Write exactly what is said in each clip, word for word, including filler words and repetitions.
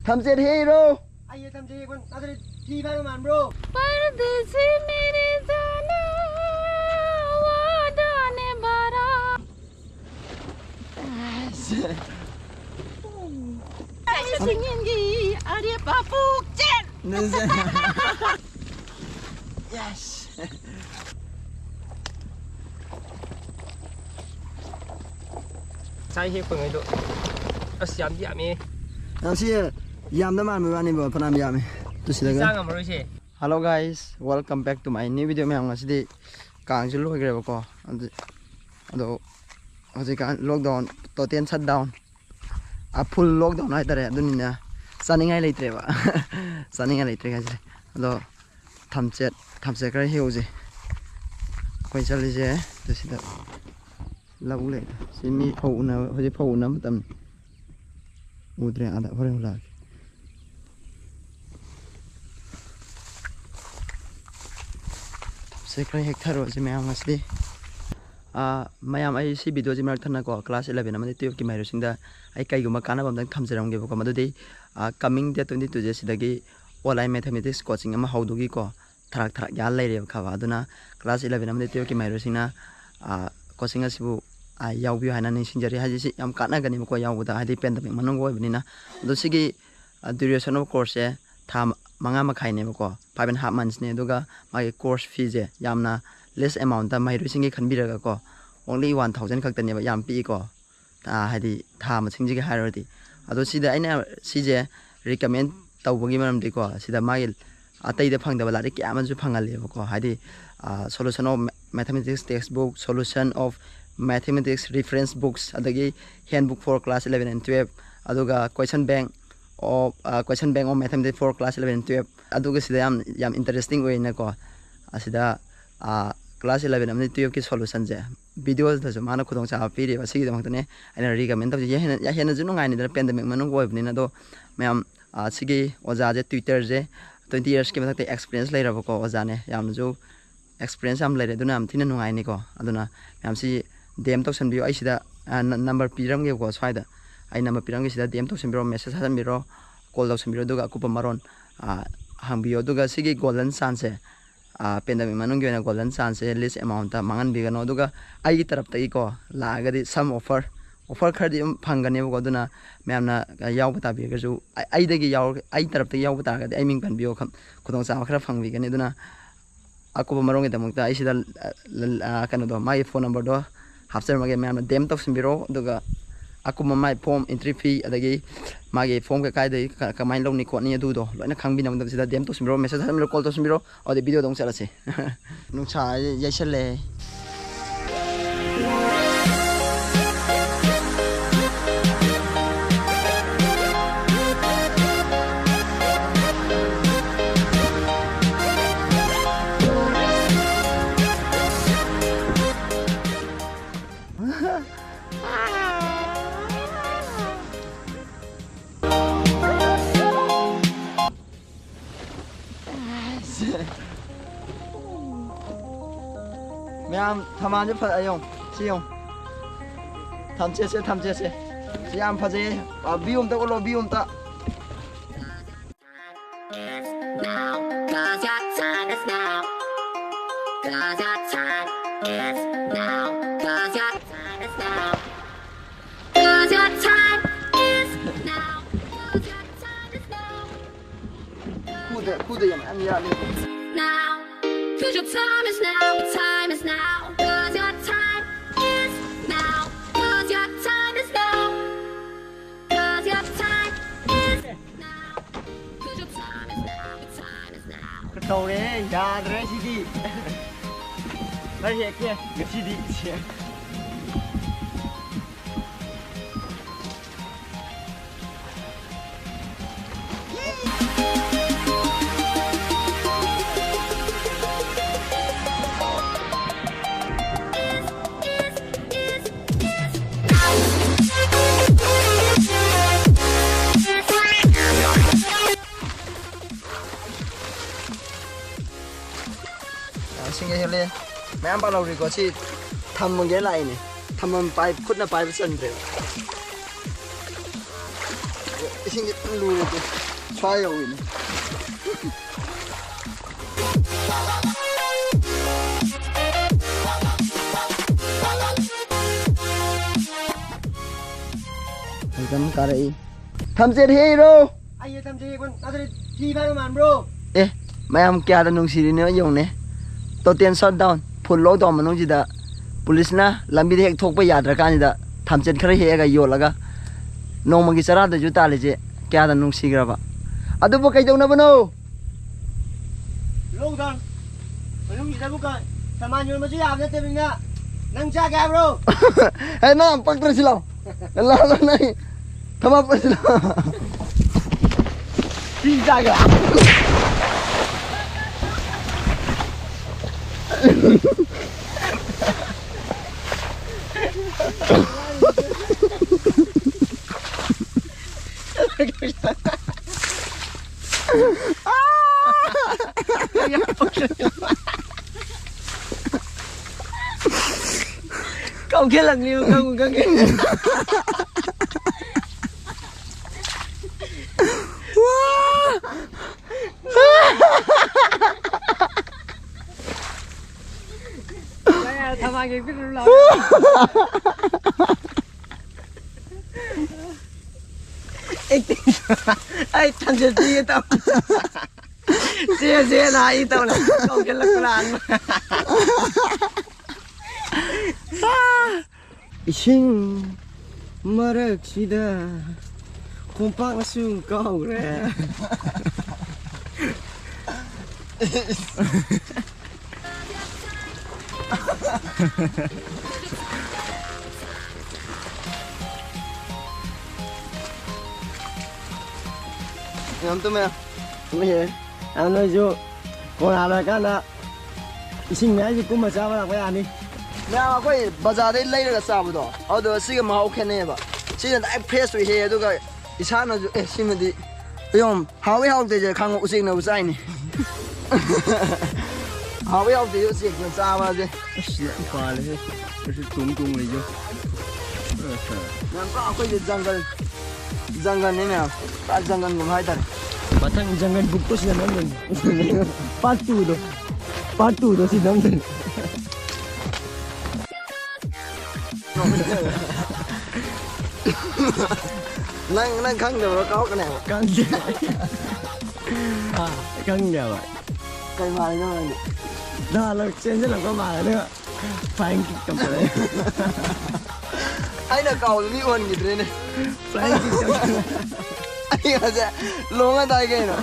ꯊꯝꯆꯦꯠ ꯍꯦꯛꯏꯔꯣ? ꯑꯩ ꯊꯝꯆꯦꯠ ꯍꯦꯛꯄ ꯅꯠꯇ꯭ꯔꯗꯤ ꯊꯤ ꯐꯥꯏꯕ ꯃꯥꯟꯕ꯭ꯔꯣ? परदेसी मेरे जाना, वादा ने बारा। ꯁꯤꯡꯒꯤ ꯑꯔꯦꯞꯄ ꯄꯨꯛꯆꯦꯜ꯫ Yes. ꯉꯁꯥꯏ ꯍꯦꯛꯄꯉꯩꯗꯣ ꯑꯁ ꯌꯥꯝꯗꯤ ꯌꯥꯝꯃꯦ꯫ ꯉꯁꯤ ꯌꯥꯝꯗ ꯃꯥꯟꯕ ꯋꯥꯅꯤꯕ, ꯐꯅꯌꯥꯝ ꯌꯥꯝꯃꯦ꯫ ꯇꯨ ꯁꯤꯗꯒ꯫ ꯆꯥ ꯉꯝꯃꯔꯣꯏꯁꯦ꯫ Hello guys, welcome back to my new video꯫ ꯃꯌꯥꯝ, ꯉꯁꯤꯗꯤ ꯀꯥꯡꯁꯨ ꯂꯣꯏꯈ꯭ꯔꯦꯕꯀꯣ꯫ ꯑꯗꯨ, ꯑꯗꯣ ꯍꯧꯖꯤꯛꯀꯥꯟ lockdown, total shutdown, ꯑ, full lockdown ꯍꯥꯏꯇꯥꯔꯦ꯫ ꯑꯗꯨꯅꯤꯅ ꯆꯥꯅꯤꯡꯉꯥꯏ ꯂꯩꯇ꯭ꯔꯦꯕ꯫ ꯆꯥꯅꯤꯡꯉꯥꯏ ꯂꯩꯇ꯭ꯔꯦ ꯍꯥꯏꯁꯦ꯫ ꯑꯗꯣ ꯊꯝꯆꯦꯠ, ꯊꯝꯆꯦꯠ ꯈꯔ ꯍꯦꯛꯎꯁꯦ꯫ ꯑꯩꯈꯣꯏ ꯆꯠꯂꯤꯁꯦ ꯑꯗꯨ ꯁꯤꯗ ꯂꯧꯕꯨꯛ ꯂꯩꯗ꯫ ꯁꯤ ꯃꯤ ꯐꯧ ꯎꯅꯕ, ꯍꯧꯖꯤꯛ ꯐꯧ ꯎꯅꯕ ꯃꯇꯝꯅꯤ꯫ ꯎꯗ꯭ꯔꯦ, ꯑꯥꯗ ꯍꯣꯔꯦꯟ ꯍꯨꯜꯂꯛꯑꯒꯦ꯫ ꯊꯝꯆꯦꯠ ꯈꯔ ꯍꯦꯛꯊꯔꯨꯔꯁꯤ ꯃꯌꯥꯝ ꯉꯁꯤꯗꯤ꯫ ꯑꯥ, ꯃꯌꯥꯝ, ꯑꯩ ꯁꯤ videoꯁꯤ ꯃꯔꯛ ꯊꯠꯅꯀꯣ, class eleven ꯑꯃꯗꯤ twelveꯀꯤ ꯃꯍꯩꯔꯣꯏꯁꯤꯡꯗ ꯑꯩ ꯀꯩꯒꯨꯝꯕ ꯀꯥꯟꯅꯕ ꯑꯝꯇꯪ ꯊꯝꯖꯔꯝꯒꯦꯕꯀꯣ꯫ ꯃꯗꯨꯗꯤ, ꯑꯥ, coming date twenty twoꯁꯦ ꯁꯤꯗꯒꯤ online mathematics coaching ꯑꯃ ꯍꯧꯗꯨꯒꯤꯀꯣ, ꯊꯔꯥꯛ ꯊꯔꯥꯛ ꯌꯥꯜ ꯂꯩꯔꯦꯕ ꯈꯕ꯫ ꯑꯗꯨꯅ class eleven ꯑꯃꯗꯤ twelveꯀꯤ ꯃꯍꯩꯔꯣꯏꯁꯤꯡꯅ, ꯑꯥ, coaching ꯑꯁꯤꯕꯨ, ꯑꯥ, ꯌꯥꯎꯕꯤꯌꯨ ꯍꯥꯏꯅ ꯅꯤꯡꯁꯤꯡꯖꯔꯤ꯫ ꯍꯥꯏꯗꯤ ꯁꯤ ꯌꯥꯝ ꯀꯥꯟꯅꯒꯅꯤꯕꯀꯣ ꯌꯥꯎꯕꯗ, ꯍꯥꯏꯗꯤ pandemic ꯃꯅꯨꯡ ꯑꯣꯏꯕꯅꯤꯅ꯫ ꯑꯗꯣ ꯁꯤꯒꯤ, ꯑꯥ, duration of courseꯁꯦ ꯊꯥ ꯃꯉꯥ ꯃꯈꯥꯏꯅꯦꯕꯀꯣ, five and half monthsꯅꯦ꯫ ꯑꯗꯨꯒ ꯃꯥꯒꯤ course feeꯁꯦ ꯌꯥꯝꯅ less amountꯇ ꯃꯍꯩꯔꯣꯏꯁꯤꯡꯒꯤ ꯈꯟꯕꯤꯔꯒꯀꯣ, only one thousand ꯈꯛꯇꯅꯦꯕ, ꯌꯥꯝ ꯄꯤꯛꯏꯀꯣ꯫ ꯑꯥ, ꯍꯥꯏꯗꯤ ꯊꯥ ꯃꯁꯤꯡꯁꯤꯒꯤ ꯍꯥꯏꯔꯨꯔꯗꯤ꯫ ꯑꯗꯣ ꯁꯤꯗ ꯑꯩꯅ ꯁꯤꯁꯦ recommend ꯇꯧꯕꯒꯤ ꯃꯔꯝꯗꯤꯀꯣ, ꯁꯤꯗ ꯃꯥꯒꯤ ꯑꯇꯩꯗ ꯐꯪꯗꯕ ꯂꯥꯏꯔꯤꯛ ꯀꯌꯥ ꯑꯃꯁꯨ ꯐꯪꯍꯜꯂꯦꯕꯀꯣ꯫ ꯍꯥꯏꯗꯤ, ꯑꯥ, solution of mathematics textbook, solution of mathematics reference books, ꯑꯗꯒꯤ handbook for class eleven and twelve, ꯑꯗꯨꯒ question bank of, ah, question bank of mathematics for class eleven and twelve꯫ ꯑꯗꯨꯒ ꯁꯤꯗ ꯌꯥꯝ, ꯌꯥꯝ interesting ꯑꯣꯏꯅꯀꯣ, ꯑꯁꯤꯗ, ꯑꯥ, class eleven ꯑꯃꯗꯤ twelveꯀꯤ solutionꯁꯦ videoꯗꯁꯨ ꯃꯥꯅ ꯈꯨꯗꯣꯡꯆꯥꯕ ꯄꯤꯔꯤꯕ꯫ ꯑꯁꯤꯒꯤꯗꯃꯛꯇꯅꯦ ꯑꯩꯅ recommend ꯇꯧꯖꯩ꯫ ꯍꯦꯟꯅ, ꯍꯦꯟꯅꯁꯨ ꯅꯨꯡꯉꯥꯏꯅꯤꯗꯅ, pandemic ꯃꯅꯨꯡ ꯑꯣꯏꯕꯅꯤꯅ꯫ ꯑꯗꯣ ꯃꯌꯥꯝ, ꯑꯥ, ꯁꯤꯒꯤ ꯑꯣꯖꯥꯁꯦ tutorꯁꯦ twenty yearsꯀꯤ ꯃꯊꯛꯇ experience ꯂꯩꯔꯕꯀꯣ ꯑꯣꯖꯥꯅꯦ꯫ ꯌꯥꯝꯅꯁꯨ experience ꯌꯥꯝ ꯂꯩꯔꯦ꯫ ꯑꯗꯨꯅ ꯌꯥꯝ ꯊꯤꯅ ꯅꯨꯡꯉꯥꯏꯅꯤꯀꯣ꯫ ꯑꯗꯨꯅ ꯃꯌꯥꯝꯁꯤ DM ꯇꯧꯁꯟꯕꯤꯌꯨ꯫ ꯑꯩ ꯁꯤꯗ, ꯑꯥ, ꯅ-, number ꯄꯤꯔꯝꯒꯦꯕꯀꯣ ꯁ꯭ꯋꯥꯏꯗ꯫ ꯑꯩ number ꯄꯤꯔꯝꯒꯦ, ꯁꯤꯗ DM ꯇꯧꯁꯟꯕꯤꯔꯣ, message ꯊꯥꯖꯟꯕꯤꯔꯣ꯫ ꯀꯣꯜ ꯇꯧꯁꯟꯕꯤꯔꯣ, ꯑꯗꯨꯒ ꯑꯀꯨꯞꯄ ꯃꯔꯣꯟ, ꯑ, ꯍꯪꯕꯤꯌꯣ꯫ ꯑꯗꯨꯒ ꯁꯤꯒꯤ ꯒꯣꯜꯗꯟ ꯆꯥꯟꯁꯁꯦ, ꯑ, ꯄꯦꯟꯗꯦꯃꯤꯛ ꯃꯅꯨꯡꯒꯤ ꯑꯣꯏꯅ ꯒꯣꯜꯗꯟ ꯆꯥꯟꯁꯁꯦ ꯂꯤꯁ ꯑꯦꯃꯥꯎꯟꯠꯇ ꯃꯥꯡꯍꯟꯕꯤꯒꯅꯣ꯫ ꯑꯗꯨꯒ ꯑꯩꯒꯤ ꯇꯔꯞꯇꯒꯤꯀꯣ ꯂꯥꯛꯑꯒꯗꯤ ꯁꯝ ꯑꯣꯐꯔ, ꯑꯣꯐꯔ ꯈꯔꯗꯤ ꯑꯗꯨꯝ ꯐꯪꯒꯅꯦꯕꯀꯣ꯫ ꯑꯗꯨꯅ ꯃꯌꯥꯝꯅ, ꯑ, ꯌꯥꯎꯕ ꯇꯥꯕꯤꯔꯒꯁꯨ, ꯑꯩ, ꯑꯩꯗꯒꯤ ꯌꯥꯎꯔ-, ꯑꯩ ꯇꯔꯞꯇꯒꯤ ꯌꯥꯎꯕ ꯇꯥꯔꯒꯗꯤ ꯑꯩ ꯃꯤꯡ ꯄꯟꯕꯤꯌꯣ, ꯈꯝ-, ꯈꯨꯗꯣꯡꯆꯥꯕ ꯈꯔ ꯐꯪꯕꯤꯒꯅꯤ꯫ ꯑꯗꯨꯅ ꯑꯀꯨꯞꯄ ꯃꯔꯣꯜꯒꯤꯗꯃꯛꯇ ꯑꯩ ꯁꯤꯗ, ꯑ, ꯂ-, ꯑ, ꯀꯩꯅꯣꯗꯣ, ꯃꯥꯒꯤ ꯐꯣꯟ ꯅꯝꯕꯔꯗꯣ ꯍꯥꯞꯆꯔꯝꯃꯒꯦ, ꯃꯌꯥꯝꯅ ꯗꯤ ꯑꯦꯝ ꯇꯧꯁꯤꯟꯕꯤꯔꯣ꯫ ꯑꯗꯨꯒ ꯑꯀꯨꯞꯄ ꯃꯥꯒꯤ ꯐꯣꯝ, ꯑꯦꯟꯇ꯭ꯔꯤ ꯐꯤ, ꯑꯗꯒꯤ ꯃꯥꯒꯤ ꯐꯣꯝ ꯀꯀꯥꯏꯗꯒꯤ ꯀ-, ꯀꯃꯥꯏꯅ ꯂꯧꯅꯤ ꯈꯣꯠꯅꯤ ꯑꯗꯨꯗꯣ ꯂꯣꯏꯅ ꯈꯪꯕꯤꯅꯕꯗ ꯁꯤꯗ ꯗꯤ ꯑꯦꯝ ꯇꯧꯁꯤꯟꯕꯤꯔꯣ, ꯃꯦꯁꯦꯖ ꯊꯥꯖꯤꯟꯕꯤꯔꯣ, ꯀꯣꯜ ꯇꯧꯁꯤꯟꯕꯤꯔꯣ꯫ ꯑꯗꯨꯗꯤ ꯚꯤꯗꯤꯑꯣꯗ ꯑꯃꯨꯛ ꯆꯠꯂꯁꯤ꯫ ꯅꯨꯡꯁꯥ ꯌꯩꯁꯜꯂꯦ꯫ ꯃꯌꯥꯝ ꯊꯝꯕꯥꯜꯁꯦ ꯐ-, ꯌꯦꯡꯉꯨ꯫ ꯁꯤ ꯌꯦꯡꯉꯨ꯫ ꯊꯝꯆꯦꯠꯁꯦ, ꯊꯝꯆꯦꯠꯁꯦ꯫ ꯁꯤ ꯌꯥꯝ ꯐꯖꯩꯌꯦ꯫ ꯑ, view ꯑꯝꯇ ꯎꯠꯂꯣ, view ꯑꯝꯇ꯫ Now, 'cause your time is now. 'Cause your time is now. 'Cause your time is now. 'Cause your time is now. 'Cause your time is now. ꯈꯨꯗ, ꯈꯨꯗ ꯌꯥꯝ ꯌꯥꯝ ꯌꯥꯜꯂꯦ꯫ Now, 'cause your time is now, your time is now. 'Cause your time is now, 'cause your time is now. 'Cause your time is now, 'cause your time is now, your time is now. ꯇꯧꯔꯦ, ꯌꯥꯗ꯭ꯔꯦ ꯁꯤꯗꯤ꯫ ꯈꯔ ꯍꯦꯛꯀꯦ ꯉꯁꯤꯗꯤ꯫ ꯁꯤꯡꯒ ꯍꯦꯜꯂꯦ꯫ ꯃꯌꯥꯝ ꯄꯥꯜꯍꯧꯔꯤꯀꯣ꯫ ꯁꯤ ꯊꯝꯃꯒꯦ ꯂꯥꯛꯏꯅꯦ꯫ ꯊꯝꯐꯝ ꯄꯥꯏ-, ꯈꯨꯠꯅ ꯄꯥꯏꯕ ꯆꯟꯗ꯭ꯔꯦꯕ꯫ ꯏꯁꯤꯡꯗꯤ ꯐꯖꯅ ꯂꯨꯔꯦ ꯇꯨ꯫ ꯁ꯭ꯋꯥꯏ ꯌꯧꯋꯤꯅꯦ꯫ ꯐꯖꯅ ꯀꯥꯔꯛꯏ꯫ ꯊꯝꯆꯦꯠ ꯍꯦꯛꯏꯔꯣ? ꯑꯩ ꯊꯝꯆꯦꯠ ꯍꯦꯛꯄ ꯅꯠꯇ꯭ꯔꯗꯤ ꯊꯤ ꯐꯥꯏꯕ ꯃꯥꯟꯕ꯭ꯔꯣ? ꯑꯦ, ꯃꯌꯥꯝ ꯀꯌꯥꯗ ꯅꯨꯡꯁꯤꯔꯤꯅꯣ ꯌꯦꯡꯉꯨꯅꯦ꯫ Total shutdown, full lockdown ꯃꯅꯨꯡꯁꯤꯗ ꯄꯨꯂꯤꯁꯅ ꯂꯝꯕꯤꯗ ꯍꯦꯛ ꯊꯣꯛꯄ ꯌꯥꯗ꯭ꯔꯀꯥꯟꯁꯤꯗ ꯊꯝꯆꯦꯠ ꯈꯔ ꯍꯦꯛꯑꯒ ꯌꯣꯜꯂꯒ ꯅꯣꯡꯃꯒꯤ ꯆꯔꯥꯗꯁꯨ ꯇꯥꯜꯂꯤꯁꯦ ꯀꯌꯥꯗ ꯅꯨꯡꯁꯤꯈ꯭ꯔꯕ꯫ ꯑꯗꯨꯕꯨ ꯀꯩꯗꯧꯅꯕꯅꯣ? Lockdown ꯃꯅꯨꯡꯁꯤꯗꯕꯨ ꯀ-, ꯁꯥꯃꯥꯟ ꯌꯣꯟꯕꯁꯨ ꯌꯥꯕ ꯅꯠꯇꯕꯅꯤꯅ ꯅꯪ ꯆꯥꯒꯦ ꯍꯥꯏꯕ꯭ꯔꯣ? ꯍꯦ, ꯅꯪ ꯌꯥꯝ ꯄꯛꯇ꯭ꯔꯁꯤ ꯂꯥꯎ꯫ ꯂꯥꯎ, ꯂꯥꯎ, ꯅꯪ ꯊꯕꯛ ꯄꯛꯇ꯭ꯔꯁꯤ ꯂꯥꯎ꯫ ꯁꯤ ꯆꯥꯒꯦ꯫ ꯀꯧꯈꯠꯂꯛꯂꯤꯕ ꯈꯪꯕꯨ ꯈꯪꯗꯦ꯫ ꯊꯝꯕꯥꯜ ꯌꯦꯡꯕꯤꯔꯨ ꯂꯥꯎ꯫ Acting ꯑꯩ ꯊꯝꯖꯤꯟꯕꯤꯒꯦ ꯇꯧ꯫ ꯆꯦ, ꯆꯦꯅ ꯑꯩ ꯇꯧꯅ ꯀꯧꯁꯤꯜꯂꯛꯄ ꯂꯥꯛꯑꯅꯤ꯫ ꯏꯁꯤꯡ ꯃꯔꯛꯁꯤꯗ ꯈꯣꯡꯄꯥꯛꯅꯁꯨ ꯀꯥꯎꯔꯦ꯫ ꯌꯥꯝ ꯇꯨꯝꯃꯦ꯫ ꯇꯨꯝꯃꯦ꯫ ꯑ, ꯅꯣꯏꯁꯨ ꯀꯣꯔꯣꯅꯥ ꯂꯣꯏꯔꯀꯥꯟꯗ ꯏꯁꯤꯡ ꯃꯌꯥꯏꯁꯤ ꯀꯨꯝꯃ ꯆꯥꯕ ꯂꯥꯛꯄ ꯌꯥꯅꯤ꯫ ꯃꯌꯥꯝ ꯑꯩꯈꯣꯏ ꯕꯖꯥꯔꯗꯩ ꯂꯩꯔꯒ ꯆꯥꯕꯗꯣ, ꯑꯗꯨꯒ ꯁꯤꯒ ꯃꯍꯥꯎ ꯈꯦꯠꯅꯩꯌꯦꯕ꯫ ꯁꯤꯅ direct fresh ꯑꯣꯏꯍꯦ, ꯑꯗꯨꯒ ꯏꯁꯥꯅꯁꯨ, ꯑꯦ, ꯁꯤꯃꯗꯤ ꯌꯦꯡꯉꯣ, ꯍꯥꯎꯋꯤ ꯍꯥꯎꯇꯦꯁꯦ ꯈꯪꯉꯣ, ꯎꯆꯦꯛꯅꯕꯨ ꯆꯥꯏꯅꯤ꯫ ꯍꯥꯎꯋꯤ ꯍꯥꯎꯇꯦꯁꯦ ꯎꯆꯦꯛꯅ ꯆꯥꯕꯁꯦ꯫ ꯑꯁ, ꯌꯥꯝ ꯄꯥꯜꯂꯦꯍꯦ꯫ ꯑꯩꯁꯨ ꯇꯣꯡ ꯇꯣꯡ ꯂꯩꯖꯧ꯫ ꯌꯥꯝ ꯄꯥ-, ꯑꯩꯈꯣꯏꯁꯦ ꯖꯪꯒꯜ꯫ ꯖꯪꯒꯜꯅꯤ ꯃꯌꯥꯝ, ꯄꯨꯔꯥ ꯖꯪꯒꯜꯒꯨꯝꯕ ꯍꯥꯏꯇꯥꯔꯦ꯫ ꯃꯊꯪ ꯖꯪꯒꯜ ꯕꯨꯛꯇꯣ ꯁꯤꯗ ꯅꯝꯗꯣꯏꯅꯤ꯫ ꯄꯥꯔꯠ ꯇꯨꯗꯣ, ꯄꯥꯔꯠ ꯇꯨꯗꯣ ꯁꯤꯗ ꯅꯝꯗꯣꯏꯅꯤ꯫ ꯅꯪ, ꯅꯪ ꯈꯪꯗꯕ꯭ꯔꯣ? ꯀꯥꯎꯔꯛꯀꯅꯦꯕ꯫ ꯈꯪꯗꯦ꯫ ꯑꯥ, ꯈꯪꯗꯦꯕ꯫ ꯀꯩ ꯃꯥꯜꯂꯤꯅꯣ ꯅꯪꯗꯤ? ꯅꯍꯥꯟ ꯆꯦꯟꯁꯤꯜꯂꯛꯄ ꯃꯥꯜꯂꯦ, ꯑꯗꯨꯒ flying kick ꯇꯧꯁꯜꯂꯛꯑꯦ꯫ ꯑꯩꯅ ꯀꯥꯎꯕꯗ ꯃꯤ ꯑꯣꯟꯈꯤꯗ꯭ꯔꯦꯅꯦ꯫ Flying kick ꯇꯧꯁꯜꯂꯛꯑꯦ꯫ ꯑꯩ ꯉꯁꯥꯏ ꯂꯣꯡꯉ ꯇꯥꯏ ꯀꯩꯅꯣ꯫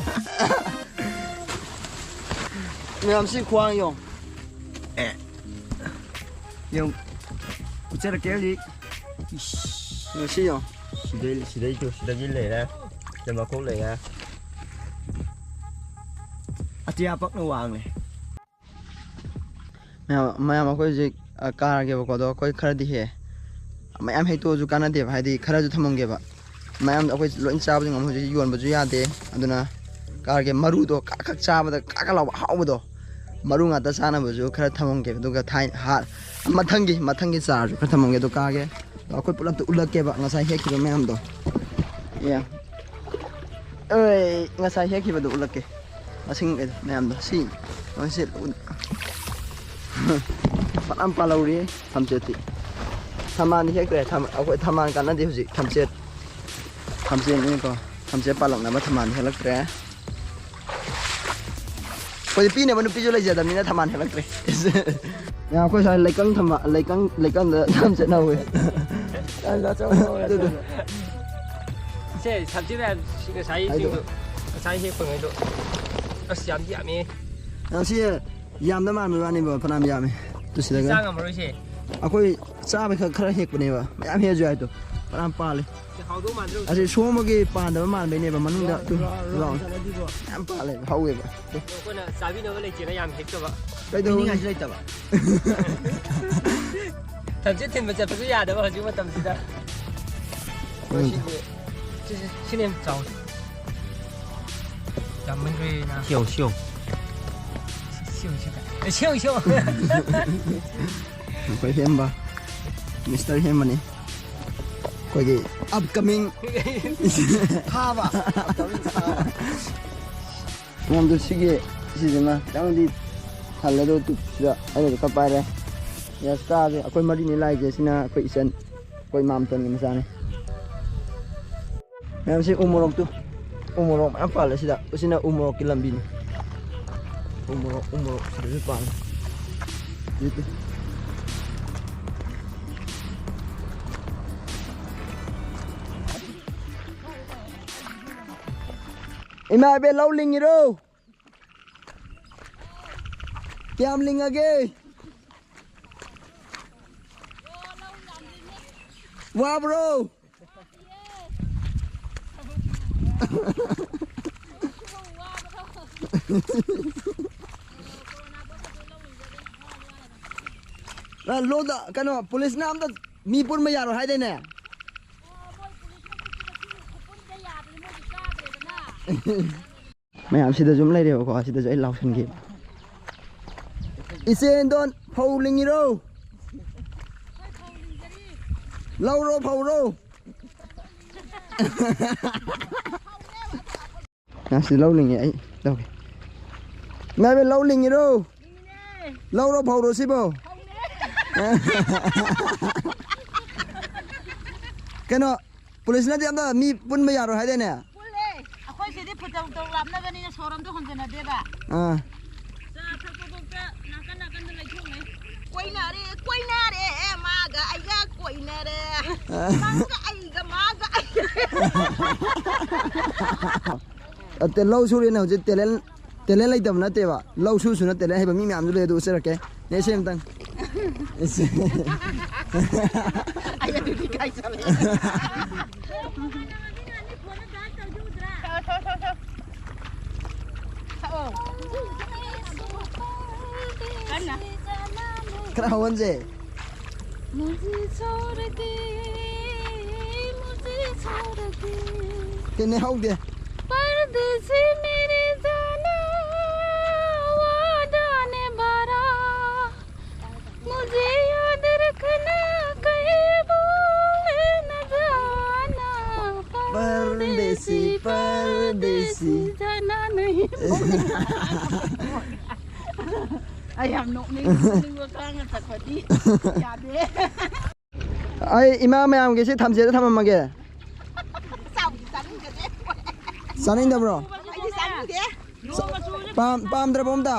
ꯃꯌꯥꯝ ꯁꯤ ꯈ꯭ꯋꯥꯡ ꯌꯦꯡꯉꯣ꯫ ꯑꯦ꯫ ꯌꯦꯡꯉꯨ꯫ ꯎꯠꯆꯔꯛꯀꯦ ꯍꯧꯖꯤꯛ꯫ ꯏꯁ꯫ ꯁꯤ ꯌꯦꯡꯉꯣ꯫ ꯁꯤꯗꯩ, ꯁꯤꯗꯩꯁꯨ, ꯁꯤꯗꯒꯤ ꯂꯩꯔꯦ꯫ ꯁꯤꯗ ꯃꯈꯣꯡ ꯂꯩꯔꯦ꯫ ꯑꯇꯤꯌꯥ ꯄꯛꯅ ꯋꯥꯡꯂꯦ꯫ ꯃꯌꯥꯝ, ꯃꯌꯥꯝ ꯑꯩꯈꯣꯏ ꯍꯧꯖꯤꯛ, ꯑ, ꯀꯥꯔꯒꯦꯕꯀꯣ, ꯑꯗꯣ ꯑꯩꯈꯣꯏ ꯈꯔꯗꯤ ꯍꯦꯛꯑꯦ꯫ ꯃꯌꯥꯝ ꯍꯦꯛꯇꯣꯛꯑꯁꯨ ꯀꯥꯟꯅꯗꯦꯕ, ꯍꯥꯏꯗꯤ ꯈꯔꯁꯨ ꯊꯝꯃꯝꯒꯦꯕ꯫ ꯃꯌꯥꯝꯗꯣ ꯑꯩꯈꯣꯏ ꯂꯣꯏ ꯆꯥꯕꯁꯨ ꯉꯝꯃꯣꯏ, ꯍꯧꯖꯤꯛ ꯌꯣꯟꯕꯁꯨ ꯌꯥꯗꯦ꯫ ꯑꯗꯨꯅ ꯀꯥꯔꯒꯦ ꯃꯔꯨꯗꯣ ꯀꯥꯛ ꯀꯥꯛ ꯆꯥꯕꯗ ꯀꯥꯛ ꯀꯥꯛ ꯂꯥꯎꯕ ꯑꯍꯥꯎꯕꯗꯣ, ꯃꯔꯨ ꯉꯥꯛꯇ ꯆꯥꯅꯕꯁꯨ ꯈꯔ ꯊꯝꯃꯝꯒꯦ꯫ ꯑꯗꯨꯒ ꯊꯥꯏ-, ꯍꯥ-, ꯃꯊꯪꯒꯤ, ꯃꯊꯪꯒꯤ ꯆꯥꯔꯁꯨ ꯈꯔ ꯊꯝꯃꯝꯒꯦ꯫ ꯑꯗꯣ ꯀꯥꯔꯒꯦ꯫ ꯑꯗꯣ ꯑꯩꯈꯣꯏ ꯄꯨꯂꯞꯇ ꯎꯠꯂꯛꯀꯦꯕ ꯉꯁꯥꯏ ꯍꯦꯛꯈꯤꯕ ꯃꯌꯥꯝꯗꯣ꯫ ꯑꯦ꯫ ꯑꯩ ꯉꯁꯥꯏ ꯍꯦꯛꯈꯤꯕꯗꯣ ꯎꯠꯂꯛꯀꯦ꯫ ꯃꯁꯤꯡ ꯃꯌꯥꯝꯗꯣ꯫ ꯁꯤ, ꯁꯤ ꯎꯠ-, ꯐꯅꯌꯥꯝ ꯄꯥꯜꯍꯧꯔꯤ ꯊꯝꯆꯦꯠꯇꯤ꯫ ꯊꯝꯕꯥꯜꯗꯤ ꯍꯦꯛꯇ꯭ꯔꯦ꯫ ꯊꯝ-, ꯑꯩꯈꯣꯏ ꯊꯝꯕꯥꯜ ꯀꯥꯟꯅꯗꯦ ꯍꯧꯖꯤꯛ꯫ ꯊꯝꯆꯦꯠ, ꯊꯝꯆꯦꯠꯅꯤꯀꯣ꯫ ꯊꯝꯆꯦꯠ ꯄꯥꯜꯂꯛꯅꯕ ꯊꯝꯕꯥꯜ ꯍꯦꯛꯂꯛꯇ꯭ꯔꯦ꯫ ꯑꯩꯈꯣꯏꯗꯤ ꯄꯤꯅꯕ ꯅꯨꯄꯤꯁꯨ ꯂꯩꯖꯗꯕꯅꯤꯅ ꯊꯝꯕꯥꯜ ꯍꯦꯜꯂꯛꯇ꯭ꯔꯦ꯫ ꯌꯥ, ꯑꯩꯈꯣꯏ ꯁ꯭ꯋꯥꯏ ꯂꯩꯀꯪ ꯊꯝꯕ-, ꯂꯩꯀꯪ, ꯂꯩꯀꯪꯗ ꯊꯝꯆꯦꯠ ꯍꯧꯋꯦ꯫ ꯑꯗꯨꯗꯣ꯫ ꯁꯦ, ꯊꯝꯆꯦꯠ ꯃꯌꯥꯝ ꯁꯤ ꯉꯁꯥꯏ ꯍꯥꯏꯗꯣ꯫ ꯁꯤꯡꯗꯣ, ꯉꯁꯥꯏ ꯍꯦꯛ ꯐꯪꯉꯩꯗꯣ꯫ ꯑꯁ, ꯌꯥꯝꯗꯤ ꯌꯥꯝꯃꯦ꯫ ꯌꯥꯝ ꯁꯤ ꯌꯥꯝꯗ ꯃꯥꯟꯕꯩ ꯋꯥꯅꯦꯕ, ꯐꯅꯌꯥꯝ ꯌꯥꯝꯃꯦ꯫ ꯇꯨ ꯁꯤꯗꯒ꯫ ꯆꯥ ꯉꯝꯃꯔꯣꯏꯁꯦ꯫ ꯑꯩꯈꯣꯏ ꯆꯥꯕꯩ ꯈꯛ ꯈꯔ ꯍꯦꯛꯄꯅꯦꯕ꯫ ꯃꯌꯥꯝ ꯍꯦꯛꯑꯁꯨ ꯌꯥꯏꯗꯣ꯫ ꯐꯅꯌꯥꯝ ꯄꯥꯜꯂꯦ꯫ ꯍꯥꯎꯗꯧ ꯃꯥꯟꯗ꯭ꯔꯣ? ꯑꯁꯤ ꯁꯣꯝꯕꯒꯤ ꯄꯥꯟꯗꯕ ꯃꯥꯟꯕꯩꯅꯦꯕ, ꯃꯅꯨꯡꯗ ꯇꯨ ꯔꯥꯎꯟ ꯔꯥꯎꯟ ꯆꯠꯂꯗꯤꯀꯣ꯫ ꯌꯥꯝ ꯄꯥꯜꯂꯦꯕ, ꯍꯧꯋꯦꯕ꯫ ꯑꯩꯈꯣꯏꯅ ꯆꯥꯕꯤꯅꯕ ꯂꯩꯇꯦꯅ ꯌꯥꯝ ꯍꯦꯛꯇꯕ꯫ ꯀꯩꯗꯧꯅꯤ? ꯄꯤꯅꯤꯡꯉꯥꯏꯁꯨ ꯂꯩꯇꯕ꯫ ꯊꯝꯆꯦꯠ ꯊꯤꯟꯕ ꯆꯠꯄꯁꯨ ꯌꯥꯗꯕ ꯍꯧꯖꯤꯛ ꯃꯇꯝꯁꯤꯗ꯫ ꯎꯝ꯫ ꯁꯤꯗꯤ, ꯁꯤ, ꯁꯤ, ꯁꯤꯅ ꯍꯦꯟꯅ ꯆꯥꯎꯋꯤ꯫ ꯌꯥꯝꯃꯟꯈ꯭ꯔꯦꯅ꯫ ꯁꯤꯌꯧ, ꯁꯤꯌꯧ꯫ ꯁꯤꯌꯧ, ꯁꯤꯌꯧ꯫ ꯑꯦ, ꯁꯤꯌꯧ, ꯁꯤꯌꯧ꯫ ꯑꯩꯈꯣꯏ ꯍꯦꯝꯕ, ꯃꯤꯁꯇꯔ ꯍꯦꯝꯕꯅꯤ꯫ ꯑꯩꯈꯣꯏꯒꯤ ꯑꯞꯀꯃꯤꯡ ꯊꯥꯕ, ꯑꯞꯀꯃꯤꯡ ꯊꯥꯕ꯫ ꯃꯌꯥꯝꯗꯣ ꯁꯤꯒꯤ, ꯁꯤꯁꯤꯃ ꯈꯤꯇꯪꯗꯤ ꯍꯜꯂꯦ, ꯑꯗꯣ ꯇꯨ-, ꯁꯤꯗ ꯑꯩꯅꯁꯨ ꯈꯔ ꯄꯥꯏꯔꯦ꯫ ꯌꯦꯁ, ꯀꯥꯁꯦ ꯑꯩꯈꯣꯏ ꯃꯔꯤꯅꯤ ꯂꯥꯛꯏꯁꯦ꯫ ꯁꯤꯅ ꯑꯩꯈꯣꯏ ꯏꯆꯟ, ꯑꯩꯈꯣꯏ ꯃꯥꯝꯇꯣꯟꯒꯤ ꯃꯆꯥꯅꯤ꯫ ꯃꯌꯥꯝꯁꯤ ꯎ ꯃꯣꯔꯣꯛꯇꯨ, ꯎ ꯃꯣꯔꯣꯛ ꯃꯌꯥꯝ ꯄꯥꯜꯂꯦ ꯁꯤꯗ꯫ ꯁꯤꯅ ꯎ ꯃꯣꯔꯣꯛꯀꯤ ꯂꯝꯕꯤꯅꯤ꯫ ꯎ ꯃꯣꯔꯣꯛ, ꯎ ꯃꯣꯔꯣꯛ ꯁꯤꯗꯁꯨ ꯄꯥꯜꯂꯦ꯫ ꯁꯤꯗ꯫ ꯏꯃꯥ ꯏꯕꯦꯟ, ꯂꯧ ꯂꯤꯡꯉꯤꯔꯣ? ꯀꯌꯥꯝ ꯂꯤꯡꯉꯒꯦ? ꯋꯥꯕ꯭ꯔꯣ? ꯑ, ꯂꯣꯗ, ꯀꯩꯅꯣ, ꯄꯨꯂꯤꯁꯅ ꯑꯝꯇ ꯃꯤ ꯄꯨꯟꯕ ꯌꯥꯔꯣꯏ ꯍꯥꯏꯗꯥꯏꯅꯦ? ꯃꯌꯥꯝ ꯁꯤꯗꯁꯨ ꯑꯗꯨꯝ ꯂꯩꯔꯦꯕꯀꯣ, ꯁꯤꯗꯁꯨ ꯑꯩ ꯂꯥꯎꯁꯟꯒꯦ꯫ ꯏꯆꯦ ꯏꯟꯗꯣꯟ, ꯐꯧ ꯂꯤꯡꯉꯤꯔꯣ? ꯂꯧꯔꯣ, ꯐꯧꯔꯣ? ꯃꯌꯥꯝ ꯁꯤꯗ ꯂꯧ ꯂꯤꯡꯉꯤ, ꯑꯩ ꯂꯧꯒꯦ꯫ ꯏꯃꯥ ꯏꯕꯦꯟ, ꯂꯧ ꯂꯤꯡꯉꯤꯔꯣ? ꯂꯧꯔꯣ, ꯐꯧꯔꯣ ꯁꯤꯕꯣ? ꯀꯩꯅꯣ, ꯄꯨꯂꯤꯁꯅꯗꯤ ꯑꯝꯇ ꯃꯤ ꯄꯨꯟꯕ ꯌꯥꯔꯣꯏ ꯍꯥꯏꯗꯥꯏꯅꯦ? ꯄꯨꯜꯂꯦ꯫ ꯑꯩꯈꯣꯏ ꯁꯤꯗꯤ ꯐꯨꯠꯇꯧ ꯇꯧ ꯂꯥꯞꯅꯕꯅꯤꯅ ꯁꯣꯔ ꯑꯝꯇ ꯍꯣꯟꯖꯟꯅꯗꯦꯕ꯫ ꯑꯥ꯫ ꯆꯥ ꯊꯛꯄꯐꯥꯎꯗ ꯅꯥꯀꯟ ꯅꯥꯀꯟꯗ ꯂꯩꯊꯣꯛꯅꯩ꯫ ꯀꯣꯏꯅꯔꯦ, ꯀꯣꯏꯅꯔꯦ, ꯃꯥꯒ ꯑꯩꯒ ꯀꯣꯏꯅꯔꯦ꯫ ꯑꯥ꯫ ꯃꯥꯒ ꯑꯩꯒ, ꯃꯥꯒ ꯑꯩꯒ꯫ ꯑꯇꯦ, ꯂꯧ ꯁꯨꯔꯦꯅ ꯍꯧꯖꯤꯛ ꯇꯦꯂꯦꯟ, ꯇꯦꯂꯦꯟ ꯂꯩꯇꯕ ꯅꯠꯇꯦꯕ꯫ ꯂꯧ ꯁꯨ ꯁꯨꯅ ꯇꯦꯂꯦꯟ ꯍꯩꯕ ꯃꯤ ꯃꯌꯥꯝꯁꯨ ꯂꯩ, ꯑꯗꯨ ꯎꯠꯆꯔꯛꯀꯦ꯫ ꯅꯦ, ꯁꯤ ꯑꯝꯇꯪ꯫ ꯑꯩ ꯑꯗꯨꯗꯤ ꯏꯀꯥꯏꯖꯔꯦ꯫ ꯊꯛꯑꯣ, ꯊꯛꯑꯣ, ꯊꯛꯑꯣ, ꯊꯛꯑꯣ꯫ ꯊꯛꯑꯣ꯫ ꯀꯟꯅ꯫ ꯈꯔ ꯍꯧꯍꯟꯁꯦ꯫ मुझे छोड़ के, मुझे छोड़ के ꯀꯩꯅꯣ ꯍꯧꯗꯦ꯫ परदेसी मेरे जाना, वो जाने बारा, मुझे याद रखना, कहीं भूल न जा। ꯄꯔꯗꯦꯁꯤ꯫ ꯑꯩ ꯌꯥꯝ ꯅꯣꯛꯅꯤꯡ ꯅꯣꯛꯅꯤꯡꯕ ꯈꯥꯡꯉ ꯆꯠꯄꯗꯤ ꯌꯥꯗꯦ꯫ ꯑꯩ ꯏꯃꯥ ꯃꯌꯥꯝꯒꯤ ꯁꯤ ꯊꯝꯆꯦꯠꯇ ꯊꯝꯃꯝꯃꯒꯦ꯫ ꯆꯥꯕꯨꯗꯤ ꯆꯥꯅꯤꯡꯗꯦ꯫ ꯆꯥꯅꯤꯡꯗꯕ꯭ꯔꯣ? ꯑꯩꯗꯤ ꯆꯥꯅꯤꯡꯗꯦ꯫ ꯄꯥꯝ-, ꯄꯥꯝꯗ꯭ꯔꯕꯣ ꯑꯝꯇ?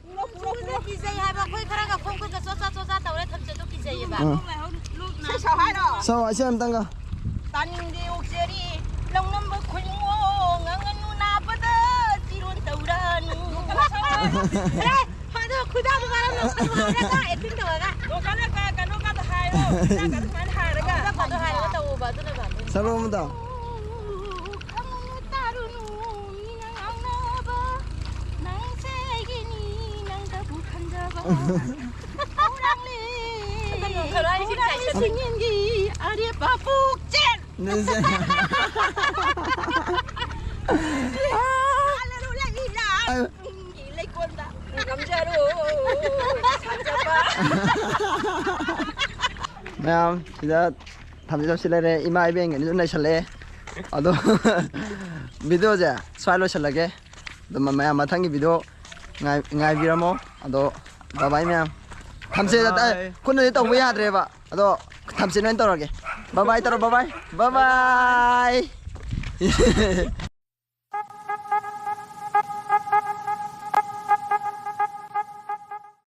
ꯄꯨꯔꯛꯑꯣ, ꯄꯨꯔꯛꯑꯣ, ꯄꯨꯔꯛꯑꯣ꯫ ꯀꯤꯖꯩ ꯍꯥꯏꯕ, ꯑꯩꯈꯣꯏ ꯈꯔꯒ ꯈꯣꯡ ꯈꯨꯠꯀ ꯆꯣꯠ ꯆꯥ ꯆꯣꯠ ꯆꯥ ꯇꯧꯔꯦ, ꯊꯝꯆꯦꯠꯇꯣ ꯀꯤꯖꯩꯌꯦꯕ꯫ ꯑꯥ꯫ ꯏꯁꯩ ꯁꯛꯑꯣ ꯍꯥꯏꯔꯣ? ꯁꯛꯑꯣ, ꯏꯁꯩ ꯑꯝꯇꯪꯒ꯫ ꯇꯥꯅꯤꯡꯗꯦ ꯑꯣꯛꯆꯔꯤ ꯂꯧꯅꯝꯕ ꯈꯨꯂꯤꯡꯉꯣ, ꯉꯥꯡꯉꯅꯨ ꯅꯥꯕꯗ ꯆꯤꯔꯣꯟ ꯇꯧꯔꯅꯨ꯫ ꯑꯦ, ꯑꯗꯣ ꯈꯨꯗꯥꯗꯣ ꯃꯥꯅ ꯅꯣꯛꯀꯅꯨ ꯍꯥꯏꯔꯒ acting ꯇꯧꯔꯒ꯫ ꯅꯣꯛꯀꯅꯨ, ꯀ-, ꯀꯩꯅꯣ ꯀꯥꯗꯣ ꯍꯥꯏꯔꯣ꯫ ꯈꯨꯗꯥ ꯀꯥꯗꯣ ꯁꯨꯃꯥꯏꯅ ꯍꯥꯏꯔꯒ꯫ ꯈꯨꯗꯥ ꯀꯥꯗꯣ ꯍꯥꯏꯔꯒ ꯇꯧꯋꯣꯕ, ꯑꯗꯨꯅ ꯐꯅꯤ꯫ ꯁꯛꯂꯛꯑꯣ ꯑꯝꯇ꯫ ꯈꯪꯉꯨ ꯇꯥꯔꯨꯅꯨ ꯃꯤꯅ ꯉꯥꯡꯅꯕ, ꯅꯪꯁꯦ ꯑꯩꯒꯤꯅꯤ ꯅꯪꯗꯕꯨ ꯈꯟꯖꯕ꯫ ꯈꯧꯔꯥꯡꯂꯦ, ꯈꯔ ꯍꯥꯏꯁꯤ ꯈꯧꯔꯥꯡꯂꯦ ꯆꯥꯏꯁꯟ꯫ ꯁꯤꯡꯒꯤ ꯑꯔꯦꯞꯄ ꯄꯨꯛꯆꯦꯜ꯫ ꯅꯪꯁꯦ꯫ ꯍꯜꯂꯦꯂꯨꯌꯥ, ꯏꯔꯥ꯫ ꯑ꯫ ꯅꯪꯒꯤ ꯂꯩꯀꯣꯜꯗ ꯉꯝꯖꯔꯣ, ꯁꯥꯖꯕ꯫ ꯃꯌꯥꯝ ꯁꯤꯗ ꯊꯝꯖꯤꯜꯂꯁꯤ ꯂꯩꯔꯦ꯫ ꯏꯃꯥ ꯏꯕꯦꯟꯒꯅꯤꯁꯨ ꯅꯩꯁꯜꯂꯛꯑꯦ꯫ ꯑꯗꯣ video ꯁꯦ ꯁ꯭ꯋꯥꯏ ꯂꯣꯏꯁꯤꯜꯂꯒꯦ꯫ ꯑꯗꯨꯝ ꯃꯌꯥꯝ ꯃꯊꯪꯒꯤ video ꯉꯥꯏ-, ꯉꯥꯏꯕꯤꯔꯝꯃꯣ꯫ ꯑꯗꯣ bye bye ꯃꯌꯥꯝ꯫ ꯊꯝꯆꯦꯠ, bye bye꯫ ꯈꯨꯠꯅꯗꯤ ꯇꯧꯕ ꯌꯥꯗ꯭ꯔꯦꯕ꯫ ꯑꯗꯣ ꯊꯝꯆꯦꯠ ꯑꯣꯏꯅ ꯇꯧꯔꯒꯦ꯫ Bye bye ꯇꯧꯔꯣ, bye bye꯫ Bye bye꯫